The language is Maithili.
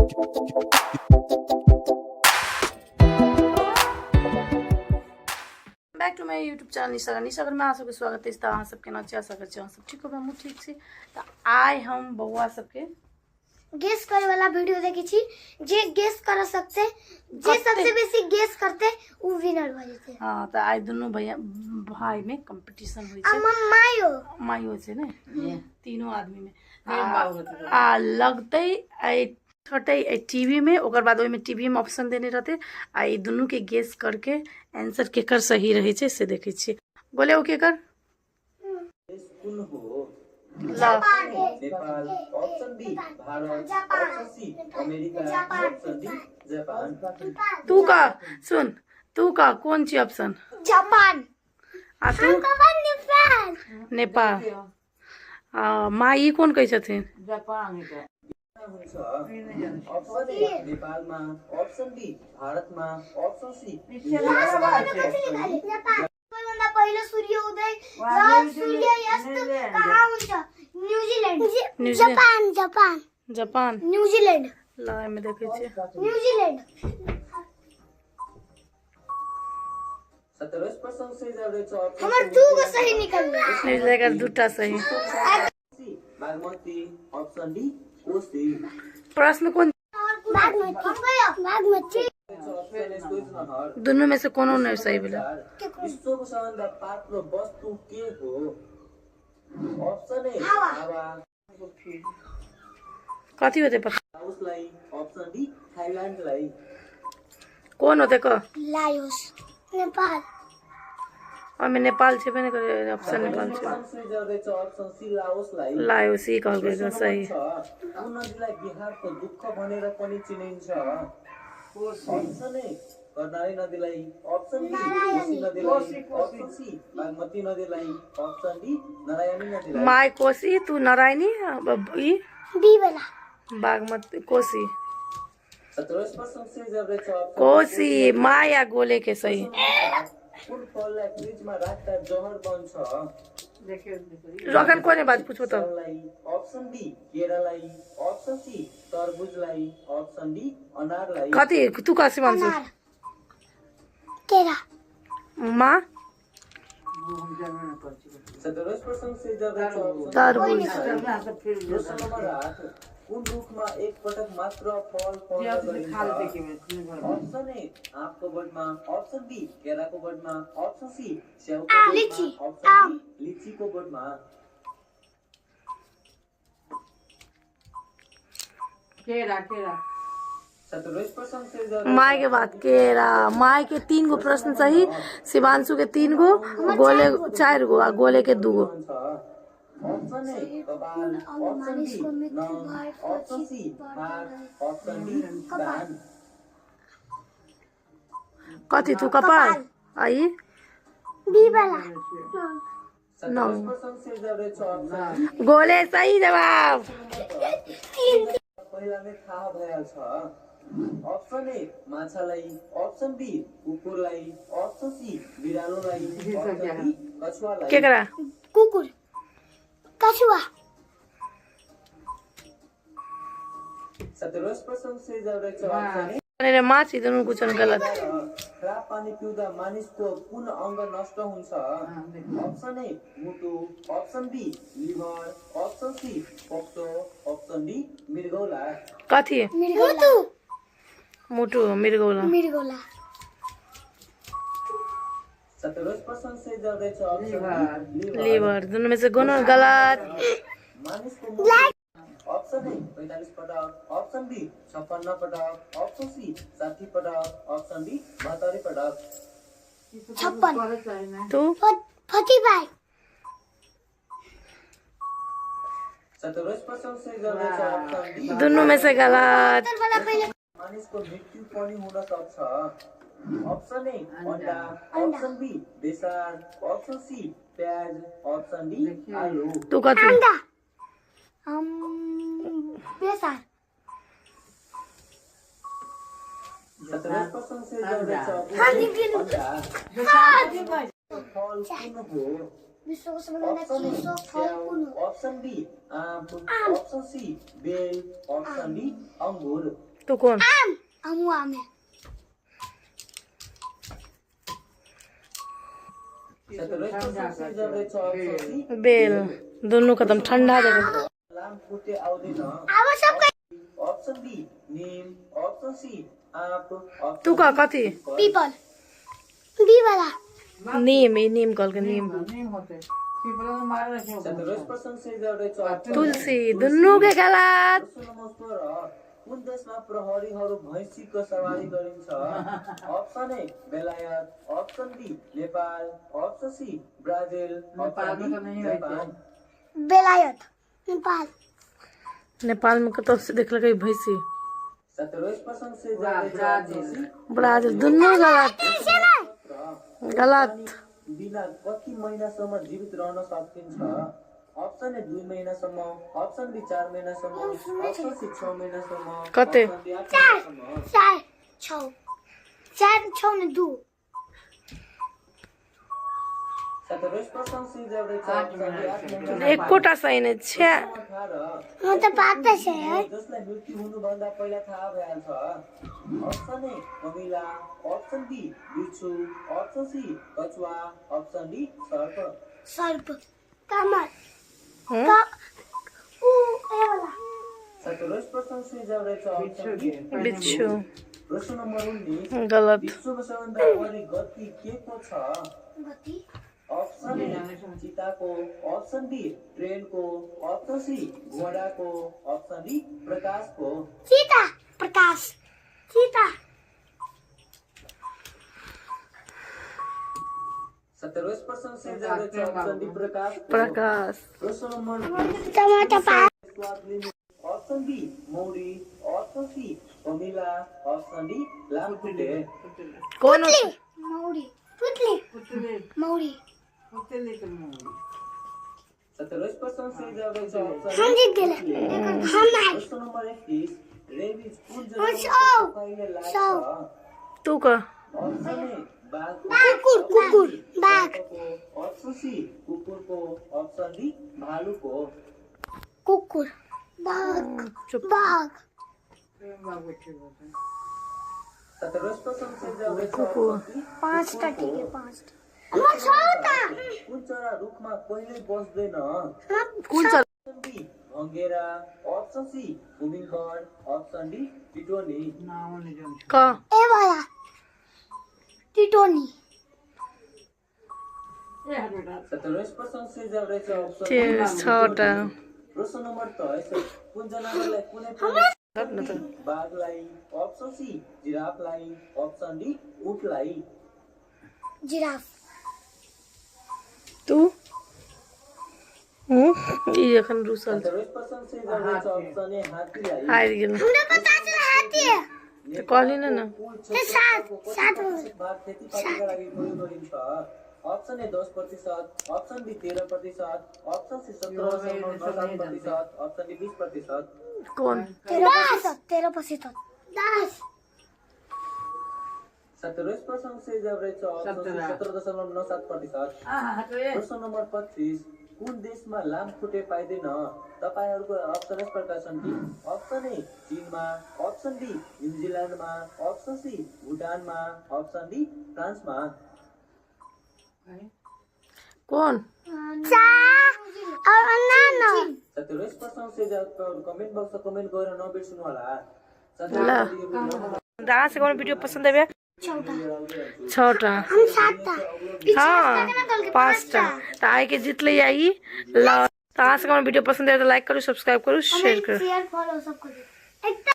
Back to my YouTube channel Nisha. Nisha में अहाँ सबके स्वागत अछि। तऽ अहाँ सब केना छी? आशा करै छी अहाँ सब ठीक होबै, हमहूँ ठीक छी। तऽ आइ हम बौआ सबके गेस करे वाला वीडियो देखै छी। जे गेस कर सकते, जे कते? सबसे बेसी गेस करते उ विनर भऽ जेतै। हँ, तऽ आइ दुनू भैया भाई में कंपटीशन होइ आ छै। मम्मायो। माइयो छै ने, तीनों आदमी में आ लगतै एहि थटै एहि टीवी में। ओकर बाद ओहिमे टीवी में ऑप्शन देने रहतै आ ई दुनू के गेस करके आंसर केकर सही रहै छै से देखै छियै। बोले ओ केकर कुन हो? ल। Nepal, option B Bharat, option C America, option D Japan. तू कह, सुन, तू कह कोन छी ऑप्शन? जापान। आ तू? नेपाल। नेपाल। आ माँ ई कोन कहै छथिन? हुन्छ। अप्सन ए नेपालमा, अप्सन बी भारतमा, अप्सन सी नेपाल। सबैभन्दा पहिलो सूर्योदय र सूर्यास्त कहाँ हुन्छ? New Zealand. New Zealand. Japan, Japan. Japan. New Zealand. ल, एहिमे देखै छियै। न्यूजीलैंड। 27 प्रश्न सही जाँदैछ। अप्सन हमर दू गो सही निकल गेल। न्यूजीलैंड के दूटा सही। C Bagmati, option D Koshi. प्रश्न कोन? बागमती, बागमती। अप्सन ए सोच नहर। दुनू में से कोनो नहि सही भेलै। विश्वको सबैभन्दा पातलो वस्तु के हो? अप्सन ए हावा। हावा। कथी होतै पता? लाओसलाई, अप्सन डी थाइल्यान्डलाई। कोन होतै कह? लायोस, नेपाल। ओहिमे नेपाल छेबे नहि करै, ऑप्शन नेपाल छै। प्रश्न सही जाँदैछ। अप्सन सी लाओसलाई। लायोस ई कहलकै प्रश्न नम्बर सही। 6, कुन नदीलाई बिहारको दुःख भनेर पनि चिनिन्छ? अप्सन ए कर्णाली नदीलाई, अप्सन बी कोशी नदीलाई, अप्सन सी बागमती नदीलाई, अप्सन डी नारायणी नदीलाई। My Kosi, तू नारायणी, ई बी वाला। बागमती, कोसी। 27 प्रश्न सही जाँदैछ। अप्सन कोसी, my आ गोले के सही। कुन फललाई फ्रिजमा राख्दा जहर बन्छ? रखन कोने बात पूछो तब। स्याउलाई, अप्सन बी केरालाई, अप्सन सी तरबुजलाई, अप्सन डी अनारलाई। कथी तू कह शिवांशु? अनार, केरा। माँ? 27 प्रश्न सही जाँदैछ। अप्सन तरबूज। प्रश्न नम्बर 8, कुन रुखमा एक पटक मात्र फल फल्न गरिन्छ? अप्सन ए आँपको बोटमा, अप्सन बी केराको बोटमा, अप्सन सी स्याउको बोटमा, लिची, अप्सन आम। डी लिचीको बोटमा। केरा, केरा। 27 प्रश्न सही जाँदैछ। My के बात केरा। My के तीन गो प्रश्न सही, शिवांशु के तीन गो, गोले चार गो आ गोले के दू गो। हुन्छ। अप्सन ए कपाल, अप्सन बी मानिसको मृत्यु नङ, अप्सन भएपछि सी बढ्दो हात, रहेछ। अप्सन डी कान। कथी तू? कपाल आई। बी वाला। 27 प्रश्न सही जाँदैछ। अप्सन डी गोले सही जवाब। तीन। पहिला नै थाहा भइहाल्छ। अप्सन ए माछालाई, अप्सन बी कुकुरलाई, अप्सन सी बिरालोलाई, अप्सन डी कछुवालाई। केकरा? कुकुर, कछुआ। 27 प्रश्न सही जाँदैछ। अप्सन ए अरे माछ, ई दुनू कुछ गलत। खराब पानी पिउँदा मानिसको कुन अङ्ग नष्ट हुन्छ? अप्सन ए मुटु, option B liver, option C फोक्सो, option D मृगौला। कथी? मुटु। मुटु, मृगौला। मृगौला। 27 प्रश्न सही जाँदैछ। Option D liver. Liver. दुनू में से कोनो गलत। मानिसको मुटु अप्सन ए 45 पटक, अप्सन बी 56 पटक, अप्सन सी 60 पटक, अप्सन डी 72 पटक। 56। तू? 45। 27 प्रश्न सही जाँदैछ। अप्सन डी दुनू में से गलत। वाला पहिले। मानिसको मृत्यु पनि हुन सक्छ। अप्सन ए अन्डा, अप्सन बी बेसार, अप्सन सी प्याज, अप्सन डी आलु। तू कथी? अंडा, हम बेसार। 27 प्रश्न सही जाँदैछ। हाँ, अप्सन निक्लिनु। अन्डा। फल कुन हो? विश्वको सबैभन्दा अप्सन ए चिसो फल स्याउ, कुन हो? अप्सन बी आँप, option C bell, option D अङ्गुर। तू कोन? आम। हमहूँ आम है। 27 प्रश्न सही जवाब रहेछ अप्सन सी बेल। दुनू खतम, ठंडा जगह। लामखुट्टे आउँदैन। आब सब अप्सन बी नीम, अप्सन सी आँप, अप्सन तू कह कथी? पीपल, बी वाला। नीम, ई नीम कहलकै नीम। नीम होते पीपल में मारे रखे। 27 प्रश्न सही जवाब रहेछ अप्सन तुलसी। दुनू के गलत। प्रश्न नम्बर 16, कुन देशमा प्रहरीहरू भैँसीको सवारी गरिन्छ? अप्सन ए बेलायत, option B Nepal, option C Brazil, option नेपालमे तऽ डी नहिए होइ छै। जापान। बेलायत, नेपाल। नेपाल में कतौ से देखलकै भैंसी? 27 प्रश्न सही जवाब रहेछ अप्सन सी ब्राजील। दुनू गलत, गलत। बिना कति महिनासम्म जीवित रहन सकिन्छ? अप्सन ए 2 महिनासम्म, अप्सन बी 4 महिनासम्म, अप्सन सी 6 महिनासम्म, कते? अप्सन डी 8 महिनासम्म। 4 6, 4 6 ने 2। 27 प्रश्न सही जवाब रहेछ 8 अप्सन डी 8 महिना। महिना। एकोटा सही नहि छै। 18, हम तऽ बात छै है। जसलाई मृत्यु हुनुभन्दा पहिला थाहा भइहाल्छ? अप्सन ए कमिला, अप्सन बी बिच्छू, अप्सन सी कछुवा, अप्सन डी सर्प। सर्प, कमल। हम्म? क ऊ ए वाला। 27 प्रश्न सही जवाब रहेछ अप्सन डी बिच्छू। प्रश्न नम्बर 19, गलत। विश्वमा सबैभन्दा बढी गति के को छ? गति? अप्सन ए चिताको, अप्सन बी ट्रेनको, अप्सन सी घोडाको, अप्सन डी प्रकाशको। चीता, प्रकाश, चीता। 27 प्रश्न सही जवाब रहेछ अप्सन डी प्रकाशको। प्रकाश। प्रश्न नम्बर 20, टमाटर पा स्वाद लिने? अप्सन बी मौरी, अप्सन सी कमिला, अप्सन डी लामखुट्टे। कोन? मौरी, पुतली। पुतली। मौरी। पुतली के मुंह। 27 प्रश्न सही जवाब रहेछ अप्सन हम जीत गेले। हम नहीं। प्रश्न नम्बर 21, रेबिज कुन सौ, जनावरको कहिले लाग्छ? सौ। तू कह। अप्सन ए बाघको, कुकुर, कुकुर, बाघ। सर्पको, अप्सन सी कुकुरको, अप्सन डी भालुको। कुकुर, बाघ। चुप। बाघ। बाबू ठीक होते। 27 प्रश्न सही जवाब रहेछ कुकुर। अप्सन सी 5टा ठीक है, 5टा। हमर 6टा। कुन चरा रुखमा कहिल्यै बस्दैन? कोन चरा? अप्सन बी भङ्गेरा, option C hummingbird, option D टिटोनी। नाम नहीं जानते। कह। ए वाला, टिटोनी। ए हट बेटा। 27 प्रश्न सही जवाब रहेछ अप्सन ठीक, 6टा। प्रश्न नम्बर 23, कुन जनावरलाई कुनै पनि न त। बाघलाई, अप्सन सी जिराफलाई, अप्सन डी ऊँटलाई। जिराफ। तू हूँ, ई एखन रुसल छै। 27 प्रश्न सही जवाब रहेछ अप्सन ए हात्तीलाई। हारि गेल। हमरा पता चला हाथी है। तऽ कहली ने। कुल ते सात, सात। प्रतिशत भाग खेतीपातीका लागि प्रयोग गरिन्छ? Option A 10%, option B 13%, option C 17.97%, option D 20%। कोन? 13%, 13%, 10। 27 प्रश्न सही जवाब रहेछ अप्सन सी 17.97%। आ हट रे। प्रश्न नम्बर 25, कुन देशमा लामखुट्टे पाइँदैन? तपाईँहरूको अप्सन यस प्रकार छन् कि अप्सन ए चिनमा, अप्सन बी न्युजिल्यान्डमा, अप्सन सी भुटानमा, अप्सन डी फ्रान्समा। कोन? चार और ना। 27 प्रश्न सही जवाब कमेन्ट बक्समा कमेन्ट गरेर नबिर्सनु होला। ल। अहाँ से कोनो वीडियो पसंद आबे? 6टा। 6टा। हम 7टा। हाँ, 5टा। तऽ आइ के जीतले आई। ल, तऽ अहाँ सबके हमर वीडियो पसंद आए तऽ लाइक करू, सब्सक्राइब करू, शेयर करू। शेयर, फॉलो सब करू।